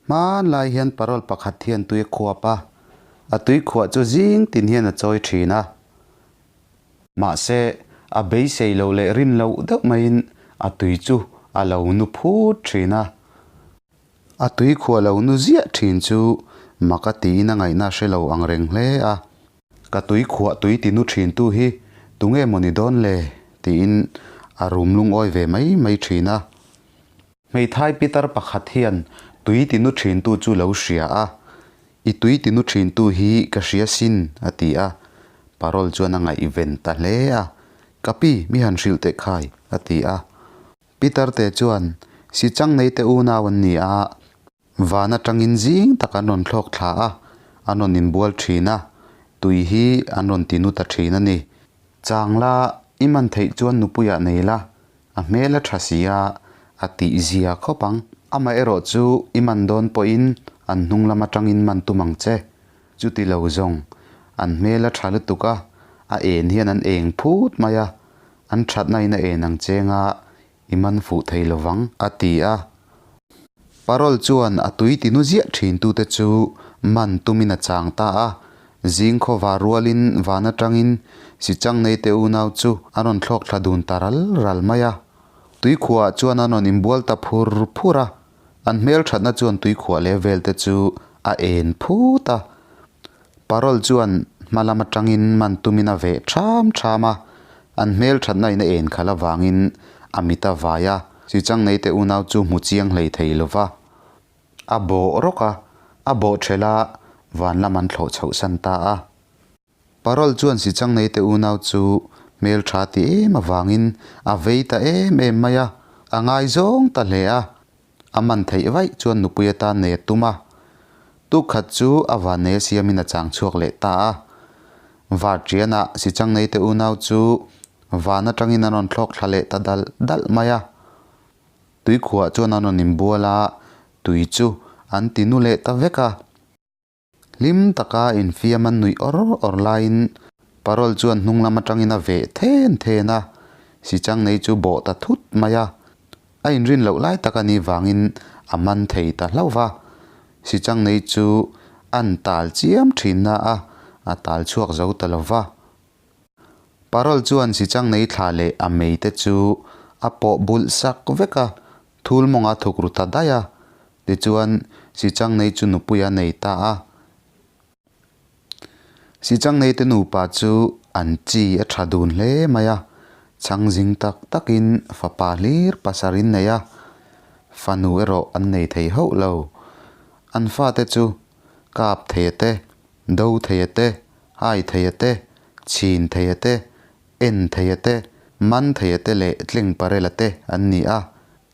Hmanlai hian parol pakhat hian tui a khuap a, a tui khuah chu zing tin hian a chawi thin a. Mahse, a beisei loh leh rin loh deuh maiin a tui chu a lo nu phut thin a. A tui khuah lo nu ziah thin chu mak a tiin a ngaihna hre lo ang reng hle a. Ka tui khuah tui ti nu thin tu hi tunge maw ni dawn le? tiin a rum lungawi ve mai mai thin a. Hmeithai pitar pakhat hian tui ti nu thintu chu lo hria a, I tui ti nu thintu hi ka hria sin, a ti a. Parol chuan a ngaihven ta hle a, Ka pi, mi han hrilh teh khai, a ti a. Pitar te chuan, Sichang nei te unau an ni a, van atangin zing tak an rawn thlawk thla a, an rawn inbual thin a, tui hi an rawn ti nu ta thin a ni. Changla, i man theih chuan nupuiah nei la, A hmel a tha si a, a tih zia khawp ang. Amaherawh chu i man dawn pawhin an hnung lam atangin man tum ang che. Chuti lo zawng, an hmel a tha lutuk a, a en hian an eng phut mai a, an thatna in a en ang cheng a, i man fuh thei lo vang, a ti a. Parol chuan a tui tinu ziah thintute chu man tumin a chang ta a, zing khawva rualin van atangin Sichang neite unau chu a rawn thlawk thla dun ta ral ral mai a. Tuikhuahah chuan an rawn inbual ta phur phur a, an hmelthatna chuan tuikhuah leh velte chu a en phut a. Parol chuan hma lam atangin man tumin a veh ṭham ṭham a, an hmelṭhatna in a en khalh avangin a mit a vai a, Sichang neite unau chu hmu chiang hlei thei lo va. A bawh rawk a, a bawh ṭhelh a, van lam an thlawh chhoh san ta a. Parol chuan Sichang neite unau chu hmelṭha ti em avangin a vei ta em em mai a, a ngaizawng ta hle a. A man theih vaih chuan nupui atan nei a tum a. Tuk khat chu a vannei a siamin a chang chhuak leh ta a. Varṭianah Sichangneite unau chu van atangin an rawn thlawk thla leh ta dalh dalh mai a. Tuikhuah chuan an rawn inbual a, tui chu an ti nu leh ta vek a. Hlim taka infiam an nuih awr awr laiin Parol chuan hnung lam atangin a veh then then a, Sichang nei chu bawh ta thut mai a. A inrin loh lai tak a nih vangin a man thei ta hlauh va. Sichang nei chu an tal chiam thin na a, a tal chhuak zo ta lo va. Parol chuan Sichang nei thla leh a mei te chu a pawh bulh sak vek a, thul mawng a thuk ru ta daih a. Tichuan, Sichangnei chu nupui a nei ta a. Sichangnei te nupa chu an chi a tha dun hle mai a, chhang zing tak takin fapa hlir pasar in nei a, fanu erawh an nei thei hauh lo. An fate chu kap thei a te, do thei a te, hai thei a te, chhin thei a te, en thei a te, man thei a te leh tleng parel a te an ni a.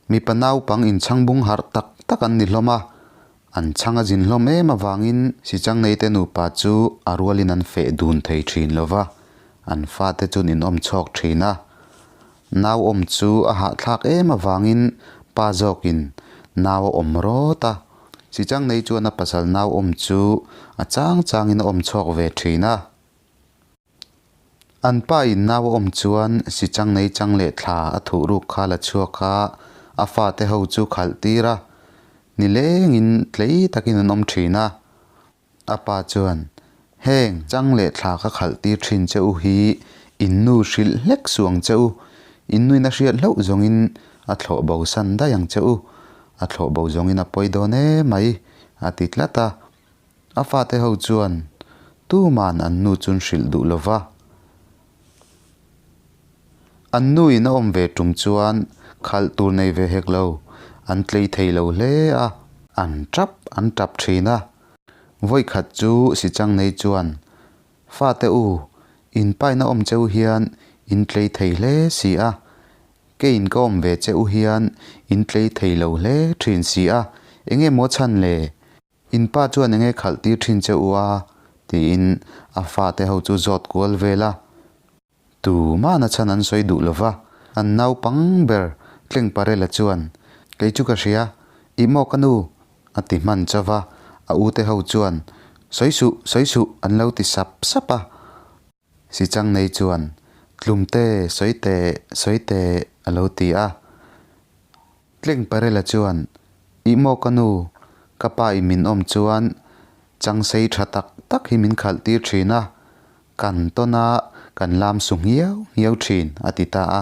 Mipa naupang inchhang bung harh tak tak an ni hlawm a, an chhang a zin hlawm em avangin Sichangneite nupa chu a rualin an feh dun thei thin lo va, an fate chuan inawm chhawk thin a. Nau awm chu a hahthlak em avangin pa zawkin nau a awm rawt a, Sichangnei chuan a pasal nau awm chu a chang changin a awm chhawk ve thin a. An pa in nau a awm chuan sichang nei chang leh thla a thuh ruk kha la chhuak a, a fate ho chu khalh tir a, nilengin tlei takin an awm thin a. A pa chuan, Heng chang leh thla ka khalh tir thin che u hi in nu hrilh hlek suh ang che u, in nuin a hriat hlauh zawngin a thlawh bo san daih ang che u, a thlawh bo zawngin a pawi dawn emai, a ti tlat a. A fate ho chuan tuman an nu chun hrilh duh lo va. An nu in a awm ve tum chuan khalh tur nei ve hek lo, an tlei thei lo hle a, an tap an tap thin a. Vawikhat chu Sichang nei chuan, Fate u, in paina awm cheu hian in tlei thei hle si a, keiin ka awm ve che u hian in tlei thei lo hle thin si a, enge maw chhan le? In pa chuan enge khalh tir thin che u a? tiin a fate ho chu zawt kual vel a. Tu mahna chhan an sawi duh lova, an naupang ber Tleng Parela chuan, Kei chu ka hria, i maw ka nu? a ti hman chauh va, a ute ho chuan, Sawi suh, sawi suh an lo ti sap sap a. Sichangnei chuan, Tlumte, sawi teh, sawi teh a lo ti a. Tleng Parela chuan, Ih maw ka nu, Ka pa in min awm chuan chang sei tha tak tak hi min khalh tir thin a, kan tawn a, kan lam su nghiau nghiau thin, a ti ta a.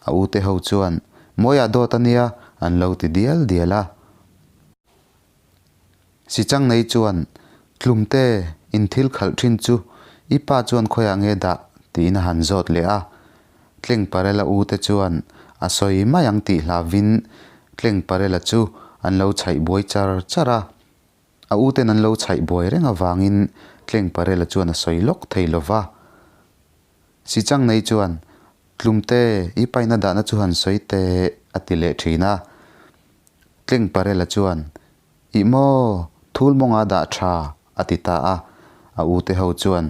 A ute ho chuan, Mawiah dawt a nia, an lo ti dial dial a. Sichang nei chuan, Tlumte, in thil khalh thin chu i pa chuan khawiah nge dah? tiin a han zawt leh a. Tlengparela u te chuan a sawi mai ang tih hlavin Tlengparela chu an lo chhaih buai char char a. A u ten an lo chhaih buai reng avangin Tlengparela chuan a sawi lawk thei lo va. Sichang nei chuan, Tlumte, i paina dahna chu han sawi teh, a ti leh thin a. Tlengparela chuan, Ih maw, thul mawnga dah tha, a ti ta a. A ute ho chuan,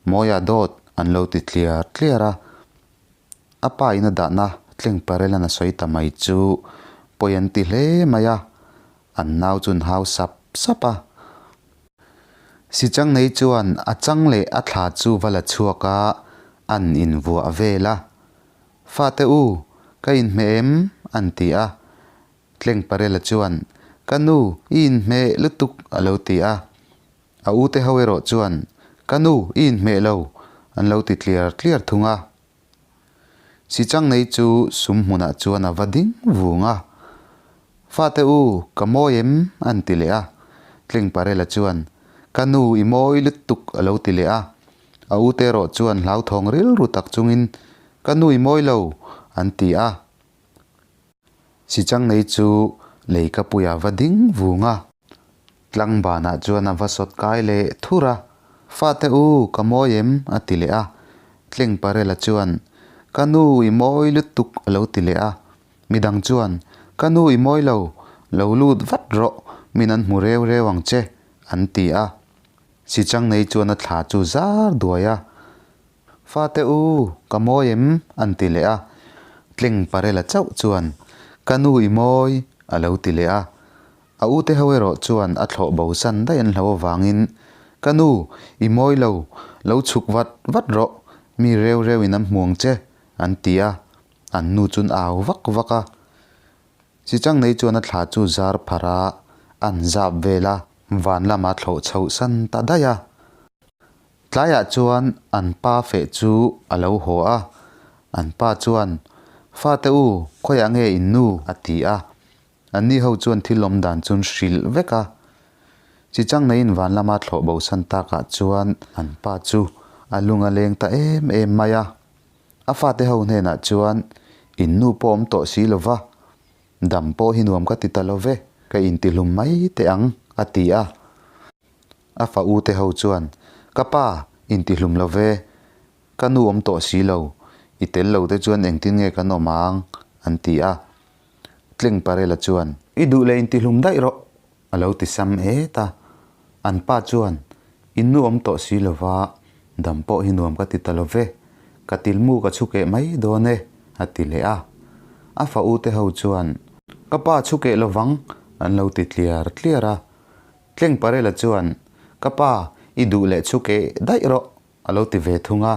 Mawia dawt, an lo ti tliar tliar a. A pa in a dahna Tlengparela'n a sawi ta mai chu pawi an ti hle mai a, an nau chu an hau sap sap a. Sichangnei chuan a chang leh a thla chu va la chhuak a, an invuah vel a. Fate u, ka inhmeh em? an ti a. Tlengparela chuan, Ka nu, i inhmeh lutuk, a lo ti a. A ute ho erawh chuan, Ka nu, i inhmeh lo, an lo ti tliar tliar thung a. Sichangnei chu sum hmunah chuan a va ding vung a. Fate u, ka mawi em? an ti leh a. Tlengparela chuan, Ka nu, i mawi lutuk, a lo ti leh a. A ute erawh chuan hlauthawng rilru tak chungin, Ka nu, i mawi lo, an ti a. Sichangnei chu leikapuia va ding vung a, tlangbanah chuan a va sawt kai leh thur a, Fate u, ka mawi em? a ti leh a. Tlengparela chuan, Ka nu i mawi lutuk a lo ti leh a. Midang chuan, Ka nu i mawi lo, lo lut vat rawh, min an hmu reu reu ang che, an ti a. Sichangnei chuan a thla chu zar duai a. Fate u, ka mawi em? an ti leh a. Tleng Parela chauh chuan, Ka nu i mawi, a lo ti leh a. A ute ho erawh chuan a thlawh bo san daih an hlo avangin, Ka nu, i mawi lo, lo chhuk vat vat rawh, mi reu reu in an hmu ang che, an ti a. An nu chuan au vak vak a. Sichangnei chuan a thla chu zar pharh a, an zap vel a, van lama thlawh chhoh san ta daih a. Tlaiah chuan an pa feh chu a lo haw a, an pa chuan, Fate u, khawiah nge in nu? a ti a. Anni ho chuan thil awm dan chuan hrilh vek a. Sichangneiin van lama thlawh bosan takah chuan an pa chu a lung a leng ta em em mai a. A fate ho hnenah chuan, In nu pawh awm tawh si lo va, dam pawh hi nuam ka ti ta lo ve, ka intihlum mai teh ang, a ti a. A fa ute ho chuan, Ka pa, intihlum lo ve, ka nu awm tawh si lo, i tel lo te chuan engtin nge kan awm ang? an ti a. Tlengparela chuan, I duh leh intihlum daih rawh, A lo ti sam et a, an pa chuan, In nu awm tawh si lova, dam pawh hi nuam ka ti ta lo ve, ka tilmu ka chhu keh mai dawn e, a ti leh a. A fa ute ho chuan, Ka pa chhu keh lovang, an lo ti tliar tliar a. Tlengparela chuan, Ka pa, i duh leh chhu keh daih rawh, a lo ti ve thung a.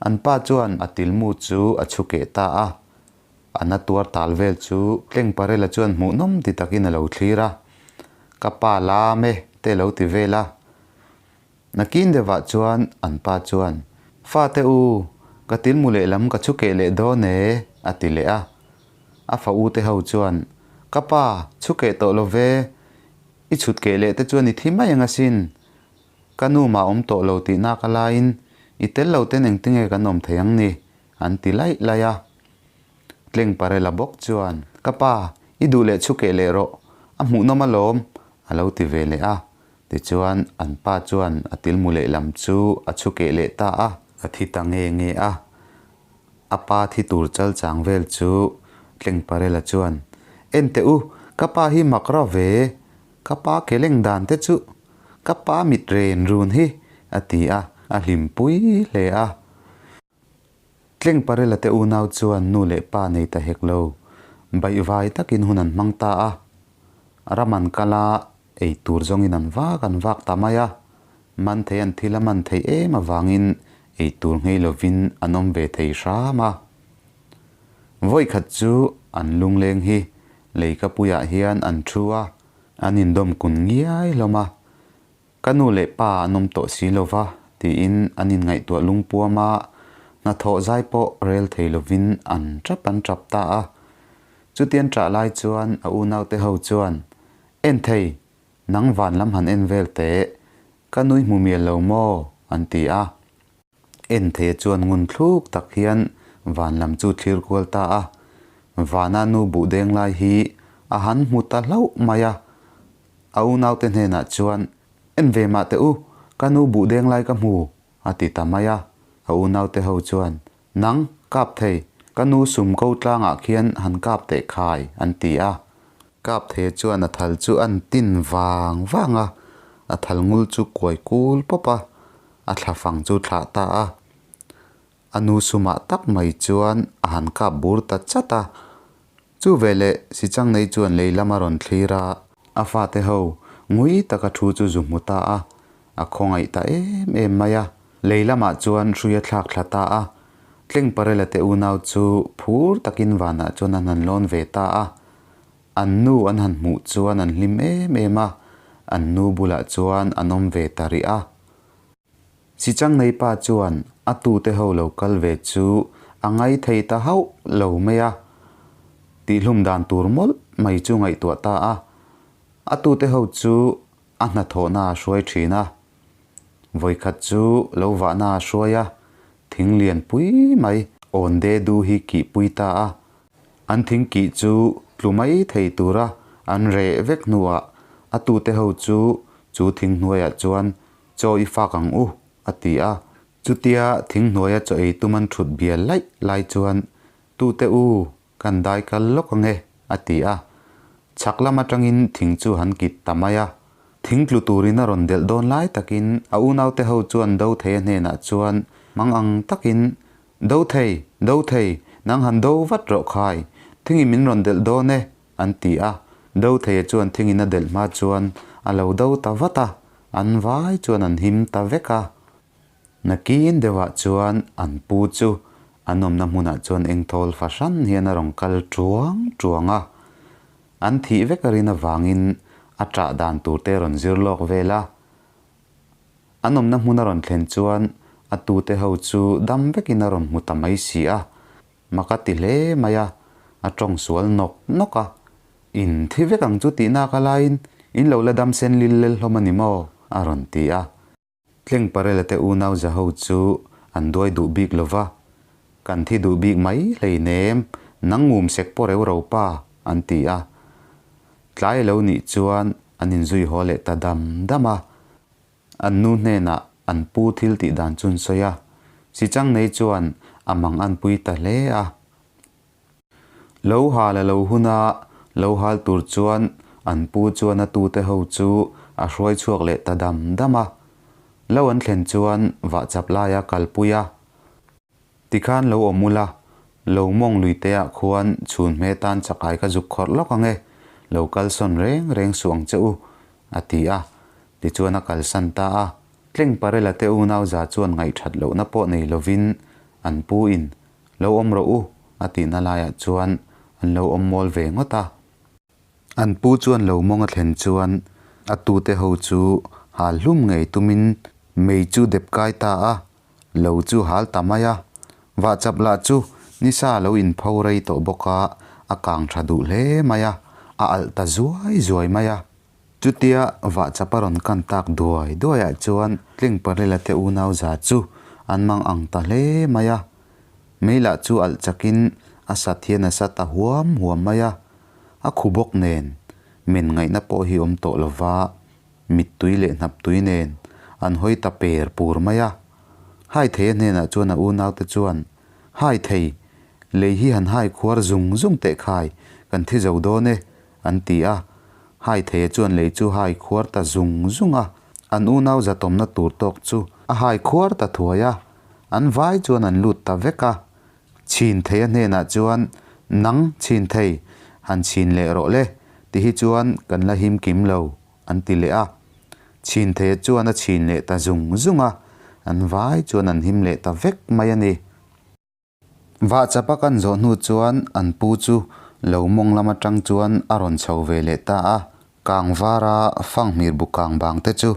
An pa chuan a tilmu chu a chhu keh ta a. A na tuar tal vel chu Tlengparela chuan hmuhnawm ti takin a lo thlir a, Ka pa lam e te lo ti vel a. Nakin deuhah chuan an pa chuan, Fate u, ka tilmu lehlam ka chhu keh leh dawn e, a ti leh a. A fa u te ho chuan, Ka pa, chhu keh tawh lo ve, i chhut keh leh te chuan i thi mai ang asin. Ka nu mah awm tawh lo tih nak a laiin i tel lo ten engtinge kan awm thei ang ni? an ti laih laih a. Tlengparela bawk chuan, Ka pa, i duh leh chhukeh leh rawh, a hmuhnawm alawm, a lo ti ve leh a. Tichuan, an pa chuan a tilmu lehlam chu a chhukeh leh ta a. A thi ta nge nge a. A pa thi tur chal chang vel chu Tlengparela chuan, En teh u, ka pa hi mak ra ve, ka pa ke leng dan te chu, ka pa mit ren run hi, a ti a, a hlimpui hle a. Tlengparela te unau chuan nu leh pa nei ta hek lo, baihvai takin hun an hmang ta a. Ram an kal a, ei tur zawngin an vak an vak ta mai a. Man thei an thil a man theih em avangin ei tur nghei lovin an awm ve thei hram a. Vawikhat chu an lungleng hi leikapuiah hian an thu a. An indawm kun ngiai hlawm a, Ka nu leh pa an awm tawh si lo va, tiin an inngaihtuah lungpuam a, hnathawh zai pawh rel thei lovin an tap an tap ta a. Chutian ṭah lai chuan a unaute ho chuan, En thei, nang van lam han en vel teh, ka nui hmu mial lo maw? an ti a. En theia chuan ngun thluk tak hian van lam chu thlir kual ta a. Vana nu buh deng lai hi a han hmu ta hlauh mai a. A unaute hnenah chuan, En ve mah teh u, ka nu buh deng lai ka hmu, a ti ta mai a. A unaute ho chuan, Nang, kap thei, ka nu sum ko tlangah khian han kap teh khai, an ti a. Kap theia chuan a thal chu an tin vang vang a, a thal ngul chu kuai kul pawp a. A thlafang chu thlah ta a. A nu sumah tak mai chuan a han kap bur ta chat a. Chu veleh Sichangnei chuan lei lam a rawn thlir a. A fate ho ngui taka thu chu zu hmu ta a. A khawngaih ta em em mai a. Lei lamah chuan hrui a thlak thla ta a. Tlengparela te unau chu phur takin vanah chuan an han lawn ve ta a. An nu an han hmuh chuan an hlim em em a, an nu bulah chuan an awm ve ta rih a. Sichangnei pa chuan a tute ho lo kal ve chu a ngai thei ta hauh lo mai a, tihhlum dan tur mawlh mai chu ngaihtuah ta a. A tute ho chu a hnathawhna a hruai thin a. Vawikhat chu lo vahna a hruai a, thing lian pui mai awn de du hi kihpui ta a. An thing kih chu tlu mai thei tura an reh vek hnuah a tute ho chu chu thing hnuaiah chuan chaw i fak ang u, a ti a. Chutia thing hnuaia chaw ei tum an thut bial laih lai chuan, Tute u, kan dai kal lawk ang e, a ti a. Chhak lam atangin thing chu han kit ta mai a. Thing tlu turin a rawn delh dawn lai takin a unaute ho chuan Dotheia hnenah chuan mang ang takin Do thei, do thei, nang han do vat rawh khai, thingin min rawn delh dawn e, an ti a. Do theia chuan thingin a delh hma chuan a lo do ta vat a, an vai chuan an him ta vek a. Nakin deuhah chuan an pu chu an awmna hmunah chuan engthawl fahran hian a rawn kal tuang tuang a. An thih vek a rin avangin a ṭah dan tur te a rawn zir lawk vel a. An awmna hmun a rawn thlen chuan a tute ho chu dam vekin a rawn hmu ta mai si a, mak a ti hle mai a, a tawng sual nawk nawk a. In thi vek ang chu tih nak a laiin in lo la dam sen lil lel hlawm a ni maw? a rawn ti a. Tlengparela te unau za ho chu an duai duh bik lo va, Kan thi duh bik mai hleinem, nang ngum sek pawh reu ro pa, an ti a. Tlai lo nih chuan an inzui haw leh ta dam dam a. An nu hnenah an pu thil tih dan chu an sawi a. Sichangnei chuan a mang an pui ta hle a. Lo hal a lo hun a, lo hal tur chuan an pu chuan a tute ho chu a hruai chhuak leh ta dam dam a. Lo an thlen chuan vahchap laia kalpui a. Tikhan lo awm ula, lo mawng luiteah khuan chhun hme tan chakai ka zuk khawrh lawk ang e, lo kalsawn reng reng suh ang che u, a ti a. Tichuan a kalsan ta a. Tlengparela te unau za chuan ngaihthat lohna pawh nei lovin an pu in, Lo awm rawh u, a tihna laiah chuan an lo awm mawl ve ngawt a. An pu chuan lo mawng a thlen chuan a tute ho chu hal hlum ngei tumin mei chu dep kai ta a. Lo chu hal ta mai a, vahchap lah chu nisa lo inpho rei tawh bawk a, a kang tha duh hle mai a, a alh ta zuai zuai mai a. Chutia vahchap a rawn kan tak duai duaiah chuan Tlengparela te unau za chu an mang ang ta hle mai a, mei lah chu alh chakin a sat hian a sa ta huam huam mai a, a khu bawk nen men ngaihna pawh hi awm tawh lova. Mittui leh hnaptui nen an hawi ta per pur mai a. Hai thei a hnenah chuan a unaute chuan, Hai thei, lei hi han hai khuar zung zung teh khai, kan thi zo dawn e, an ti a. Hai theia chuan lei chu hai khuar ta zung zung a, an unau zatawmna tur tawk chu a hai khuar ta thuai a, an vai chuan an lut ta vek a. Chhin thei a hnenah chuan, Nang chhin thei, han chhin leh rawh le, ti hi chuan kan la him kim lo, an ti leh a. Chhin theia chuan a chhin leh ta zung zung a, an vai chuan an him leh ta vek mai a ni. Vahchapa kan zawh hnu chuan an pu chu lo mawng lam atang chuan a rawn chho ve leh ta a. Kang vara fanghmir bu kang bang te chu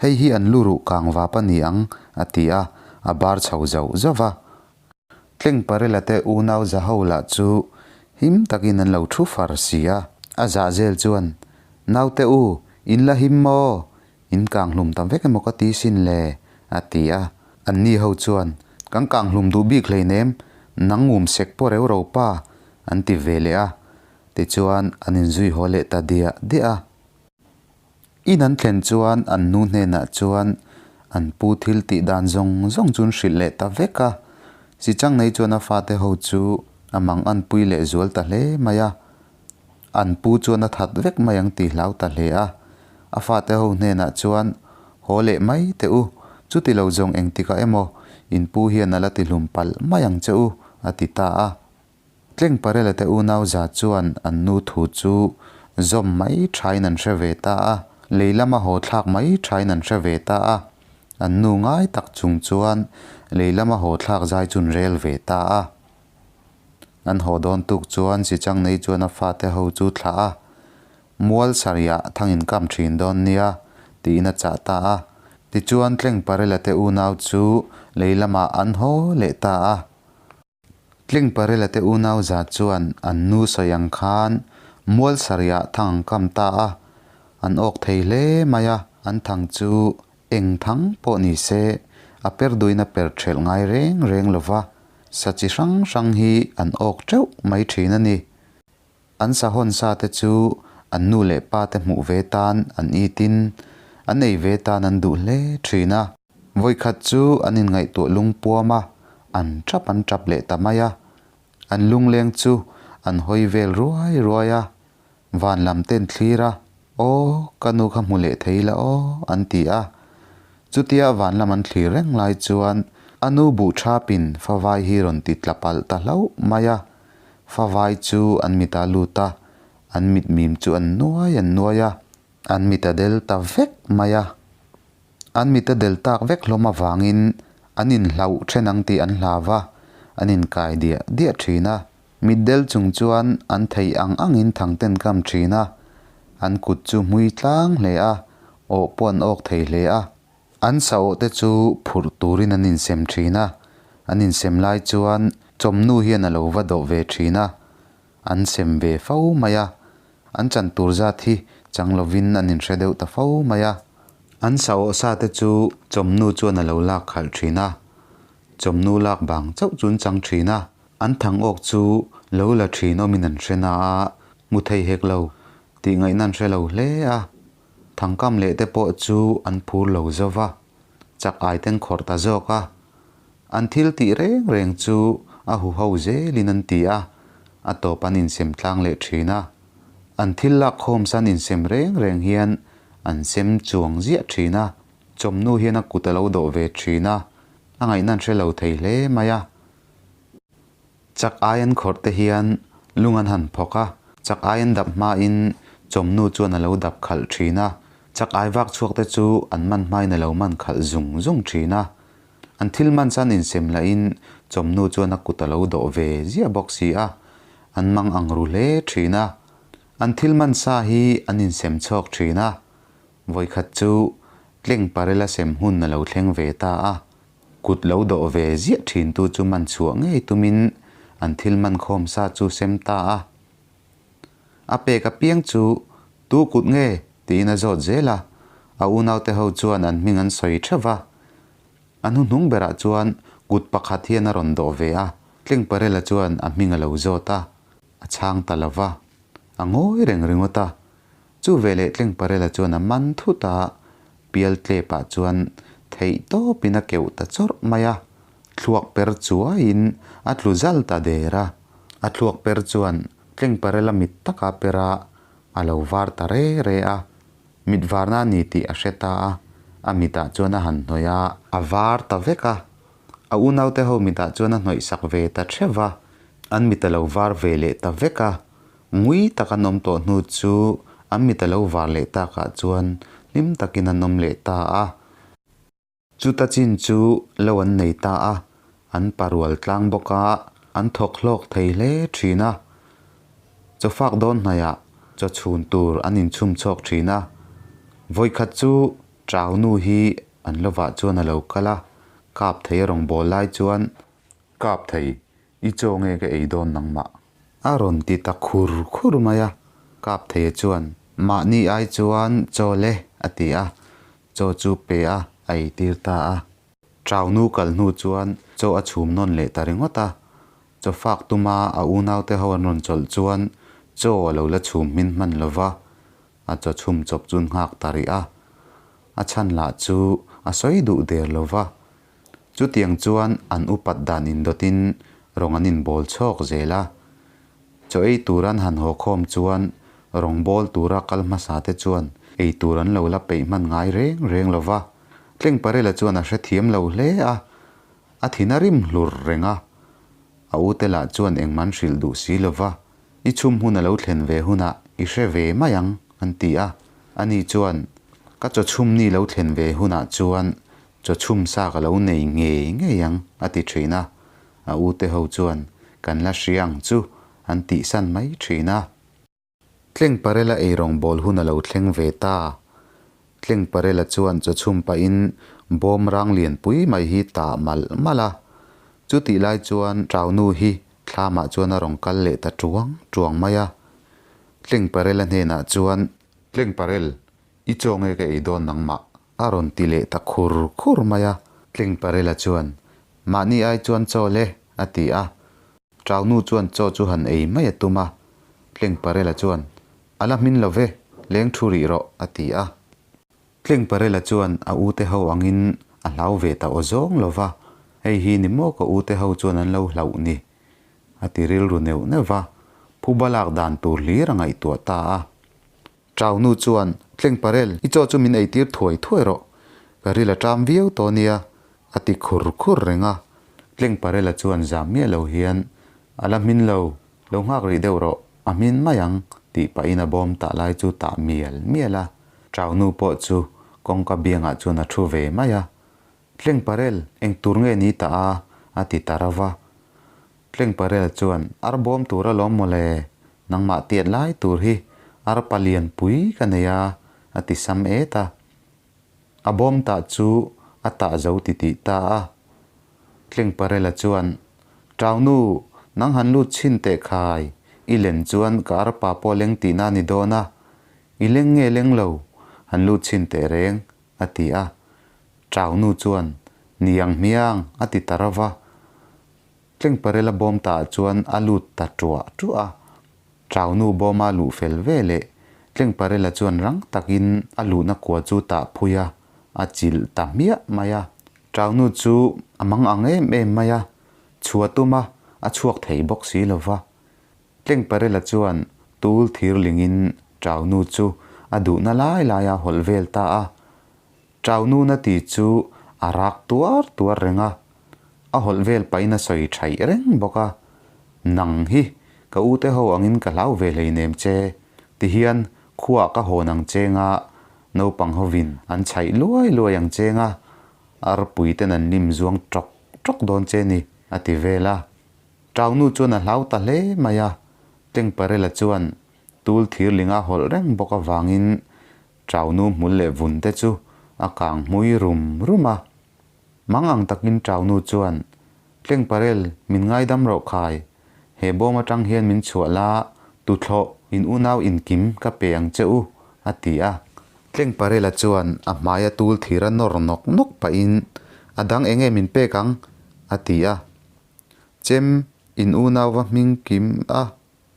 hei hi an lu ruh kang vap a ni ang, a ti a, a bar chho zauh zauh va. Tleng Parela te unau Zaho lah chu him takin an lo thu far si a. A zah zel chuan, Naute u, in la him maw? In kang hlum ta vek emaw ka ti sin le? a ti a. Anni ho chuan, Kan kang hlum duh bik hleinem, nang ngum sek pawh reu ro pa, an ti ve leh a. Tichuan an inzui haw leh ta diah diah a. In an thlen chuan an nu hnenah chuan an pu thil tih dan zawng zawng chu an hrilh leh ta vek a. Sichang nei chuan a fate ho chu a mang an pui leh zual ta hle mai a. An pu chuan a that vek mai ang tih hlau ta hle a. A fate ho hnenah chuan, Haw leh mai teh u, chuti lo zawng engtikah emaw in pu hian a la tihlum palh mai ang che u, a ti ta a. Tleng Parela te unau za chuan an nu thu chu zawm mai thain an hre ve ta a, lei lama haw thlak mai thain an hre ve ta a, an nu ngai tak chung chuan lei lama haw thlak zai chu an rel ve ta a. An haw dawn tuk chuan Sichang nei chuan a fate ho chu thlah a, Mual sarihah thang in kam thin dawn nia, tiin a chah ta a. Tichuan Tleng Parela te unau chu lei lamah an haw leh ta a. Tling Parela te unau za chuan an nu sawi ang khan mual sarihah thang an kam ta a, an awk thei hle mai a, an thang chu eng thang pawh ni se a per duin a per thelh ngai reng reng lo va, sa chi hrang hrang hi an awk teuh mai thin a ni. An sahawn sa te chu an nu leh pa te hmuh ve tan an itin, an ei ve tan an duh hle thin a. Vawikhat chu an inngaihtuah lungpuam a, an tap an tap leh ta mai a. An lungleng chu an hawi vel ruai ruai a, van lam ten thlir a, Aw, ka nu kha hmu leh thei la aw, an ti a. Chutia van lam an thlir reng lai chuan a nu buh thapin favai hi rawn ti tla palh ta hlauh mai a. Favai chu an mit a lut a, an mitmim chu an nuai an nuai a, an mit a del ta vek mai a. An mit a del tak vek hlawm avangin an inhlauh then ang tih an hlau va, an inkai diah diah thin a. Mit del chung chuan an theih ang angin thangten kam thin a, an kut chu hmui tlang hle a, awh pawh an awk thei hle a. An sa-awh te chu phurh turin an insem thin a, an insem lai chuan chawmnu hian a lo va dawh ve thin a, an sem ve fo mai a, an chan tur zat hi chang lovin an inhre deuh ta fo mai a. An sa-awh sa te chu chawmnu chuan a lo lak khalh thin a, chawmnu lak bang chauh chu an chang thin a, an thang awk chu lo la thin awmin an hre na a, hmu thei hek lo tih ngaihna an hre lo hle a. Thangkam leh te pawh chu an phur lo zo va, chak ai ten khawrh ta zawk a. An thil tih reng reng chu a huho zelin an ti a, a tawp an insem tlang leh thin a. An thil lak khawm san insem reng reng hian an sem chuang ziah thin a, chawmnu hian a kut a lo dawh ve thin a, a ngaihna an hre lo thei hle mai a. Chak ai an khawrh te hian lung an han phawk a, chak ai an dap hmain chawmnu chuan a lo dap khalh thin a, chak ai vak chhuak te chu an man hmain a lo man khalh zung zung thin a. An thil man san insem lahin chawmnu chuan a kut a lo dawh ve ziah bawk si a, an mang ang ru hle thin a. An thil man sa hi an insem chhawk thin a, vawikhat chu tleng parela sem hun a lo thleng ve ta a. Kut lo dawh ve ziah thintu chu man chhuah ngei tumin an thil man khawm sa chu sem ta a. A pek apiang chu tu kut nge tiin a zawt zel a, a unaute ho chuan an hming an sawi theuh va. A hnuhnung berah chuan kut pakhat hian a rawn dawh ve a, Tlengparela chuan a hming a lo zawt a, a chhang ta lo va, a ngawi reng ringawt a. Chu veleh Tlengparela chuan a man thut a, pial tlepah chuan theih tawpin a keuh ta chawrh mai a, thluak per chuaiin a tlu zal ta der a. A thluak per chuan Tlengparela mit taka per a, a lo var ta re re a. Mit varna a ni tih a hre ta a, a mitah chuan a han hnawih a. A var ta vek a, a unaute ho mitah chuan a hnawih sak ve ta theuh va, an mit a lo var ve leh ta vek a. Ngui tak an awm tawh hnu chu an mit a lo var leh takah chuan hlim takin an awm leh ta a. Chuta chin chu lo an nei ta a, an parual tlang bawk a, an thawk hlawk thei hle thin a. Chawfak dawn hnaihah. Chaw chhun tur an inchhum chhawk thin a. Vawikhat chu Chau nu hi an lovah chuan a lo kal a, kap thei a rawn bawl lai chuan, Kap thei, i chaw nge ka ei dawn nangmah? A rawn ti ta khur khur mai a. Kap theia chuan, Mahni ai chuan chaw le, a ti a, chaw chu pe a, a eitir ta a. Chau nu kal hnu chuan chaw a chhum nawn leh ta ringawt a, chaw fak tuma a unaute ho an rawn chawlh chuan chaw a lo la chhum hmin hman lo va, a chaw chhum chawp chu an nghak ta rih a, a chhan lah chu a sawi duh der lo va. Chutiang chuan an upat dan indawtin rawng an inbawl chhawk zel a, chaw ei tur an han haw khawm chuan rawng bawl tura kal hmasa te chuan ei tur an lo la peih hman ngai reng reng lo va. Tlengparela chuan a hrethiam lo hle a, a thin a rim hlur reng a. A ute lah chuan engmah an hrilh duh si lo va, I chhum hun a lo thlen ve hunah i hre ve mai ang, an ti a. Ani chuan, Ka chaw chhum ni lo thlen ve hunah chuan chaw chhum sa ka lo nei ngei ngei ang, a ti thin a. A ute ho chuan, Kan la hria ang chu, an tihsan mai thin a. Tlengparela eirawngbawl hun a lo thleng ve ta. Tlengparela chuan chaw chhum pahin bawm rang lianpui mai hi tah malh malh a. Chutih lai chuan Ṭaunu hi thlamah chuan a rawn kal leh ta ṭuang ṭuang mai a. Tlengparela hnenah chuan. Tlengparel, i chaw nge ka ei dawn nangmah? A rawn ti leh ta khur khur mai a. Tlengparela chuan, Mahni ai chuan chaw le, a ti a. Ṭaunu chuan chaw chu han ei mai a tum a, Tlengparela chuan, A la hmin lo ve, leng thu rih rawh, a ti a. Tlengparela chuan a ute ho angin a hlau ve ta aw zawng lo va, Hei hi ni maw ka ute ho chuan an lo hlauh ni? a ti rilru neuh neuh va, phuba lak dan tur hlir a ngaihtuah ta a. Ṭaunu chuan, Tlengparel, i chaw chu min eitir thuai thuai rawh. Ka ril a ṭam viau tawh nia, a ti khur khur reng a. Tlengparela chuan zam miah lo hian, A la hmin lo, lo nghak rih deuh rawh, a hmin mai ang, tih pahin a bawm tah lai chu tah mial mial a. Ṭaunu pawh chu kawngka biangah chuan a ṭhu ve mai a. Tlengparel, eng tur nge ni ta a? a ti ta rova. Tlengparel chuan, Ar bawm tur alawm mawle, nangmah tiat lai tur hi ar palian pui ka nei a, a ti sam et a. A bawm tah chu a tah zo ti tih ta a. Tlengparela chuan, Ṭaunu, nang han lut chhin teh khai, i len chuan ka arpa pawh leng tihna a ni dawn a, i leng nge leng lo, han lut chhin teh reng, a ti a. Ṭaunu chuan, Niang hmiang, a ti ta rova. Tlengparela bawm taah chuan a lut ta ṭuah ṭuah a. Ṭaunu bawma luh fel ve leh Tlengparela chuan rang takin a luhna kua chu tah phui a, a chilh ta hmiah mai a. Ṭaunu chu a mang ang em em mai a, chhuah tum a, a chhuak thei bawk si lo va. Tlengparela chuan tul thir lingin Ṭaunu chu a duhna lai lai a hawlh vel ta a. Ṭaununa ti chu a rak tuar tuar reng a, a hawlh vel pahin a sawi ṭhaih reng bawk a, Nang hi ka ute ho angin ka hlau ve hleinem che, tihian khuaah ka hawn ang cheng a, naupang hovin an chhaih luai luai ang cheng a, arpui ten an lim zuang ṭawk ṭawk dawn che ni, a ti vel a. Ṭaunu chuan a hlau ta hle mai a, Tlengparela chuan tul thirling a hawlh reng bawk avangin Ṭaunu hmul leh vun te chu a kang hmui rum rum a. Mang ang takin Ṭaunu chuan, Tlengparel, min ngaidam rawh khai. He bawm aṭang hian min chhuah la, tuthlawh in unau inkim ka pe ang che u, a ti a. Tlengparela chuan a hmaia tul thir a nawr nawk nawk pahin, A dang eng nge min pek ang? a ti a. Chem, in unau va hming kim a.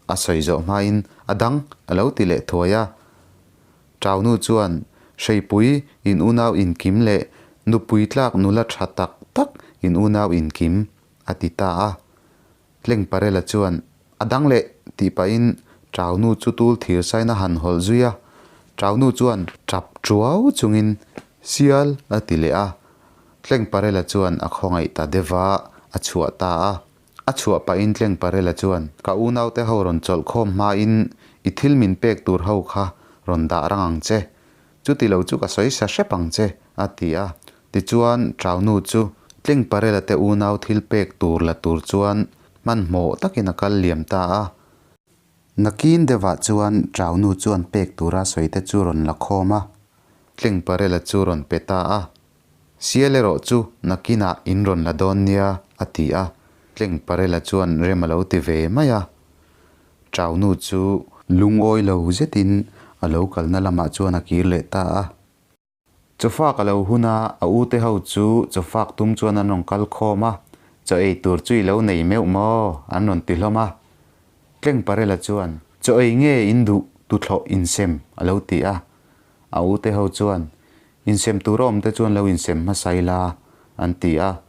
A sawi zawh hmain a dang a lo ti leh thuai a. Ṭaunu chuan Hreipui in unau inkim leh nupui tlak nula ṭha tak tak in unau inkim a ti ta a. Tlengparela chuan a dang leh tih pahin Ṭaunu chu tul thir sain a han hawlh zui a. Ṭaunu chuan ṭap ṭuau chungin Sial a ti leh a. Tlengparela chuan a khawngaih ta deuh va, a chhuah ta a. A chhuah pahin Tlengparela chuan, Ka unaute ho rawn chawlh khawm hmain i thil min pek tur ho kha rawn dah rang ang che. Chuti lo chu ka sawi sa hrep ang che, a ti a. Tichuan, Ṭaunu chu Tlengparela te unau thil pek tur la tur chuan hmanhmawh takin a kal liam ta a. Nakin deuhah chuan Ṭaunu chuan pek tura sawi te chu rawn la khawm a. Tlengparela chu rawn pe ta a. Sial erawh chu nakinah in rawn la dawn nia, a ti a. Tlengparela chuan rem a lo ti ve mai a. Ṭaunu chu lungawi lo zetin a lo kalna lamah chuan a kir leh ta a. Chawfak a lo hun a, a ute ho chu chawfak tum chuan an rawn kal khawm a, chaw ei tur chu i lo nei meuh maw? an rawn ti hlawm a. Tlengparela chuan, Chaw ei nge in duh tuthlawh insem? a lo ti a. A ute ho chuan, Insem tur a awm te chuan lo insem hmasa ila, an ti a.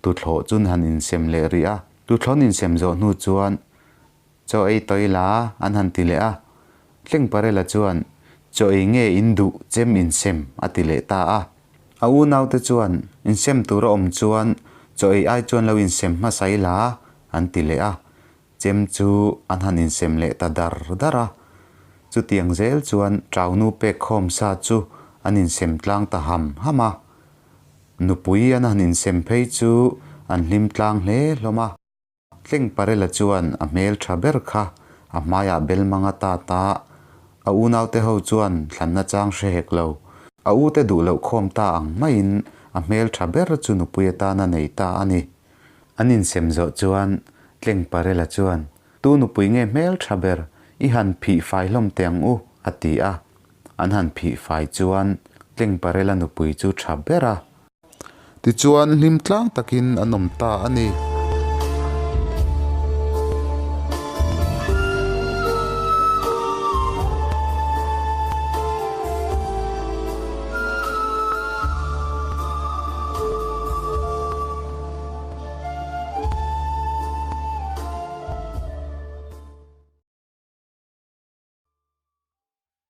Tuthlawh chun han insem leh rih a. Tuthlawn insem zawh hnu chuan, Chaw ei tawh ila, an han ti leh a. Tlengparela chuan, Chaw ei nge in duh chem insem, a ti leh ta a. A unaute chuan, Insem tur a awm chuan chaw ei ai chuan lo insem hmasa ila, an ti leh a. Chem chu an han insem leh ta dar dar a. Chutiang zel chuan Ṭaunu pek khawm sa chu an insem tlang ta ham ham a. Nupui an han insem phei chu an hlim tlang hle hlawm a. Tlengparela chuan a hmel tha ber kha a hmaiah bel mang a tat a, a unaute ho chuan thlanna chang hre hek lo. A ute duh loh khawm ta ang maiin a hmel tha ber chu nupui atan a nei ta a ni. An insem zawh chuan Tlengparela chuan, Tu nupui nge hmel tha ber, i han phih fai hlawm teh ang u, a ti a. An han phih fai chuan Tlengparela nupui chu tha ber a. Tichuan hlim tlang takin an awm ta a ni.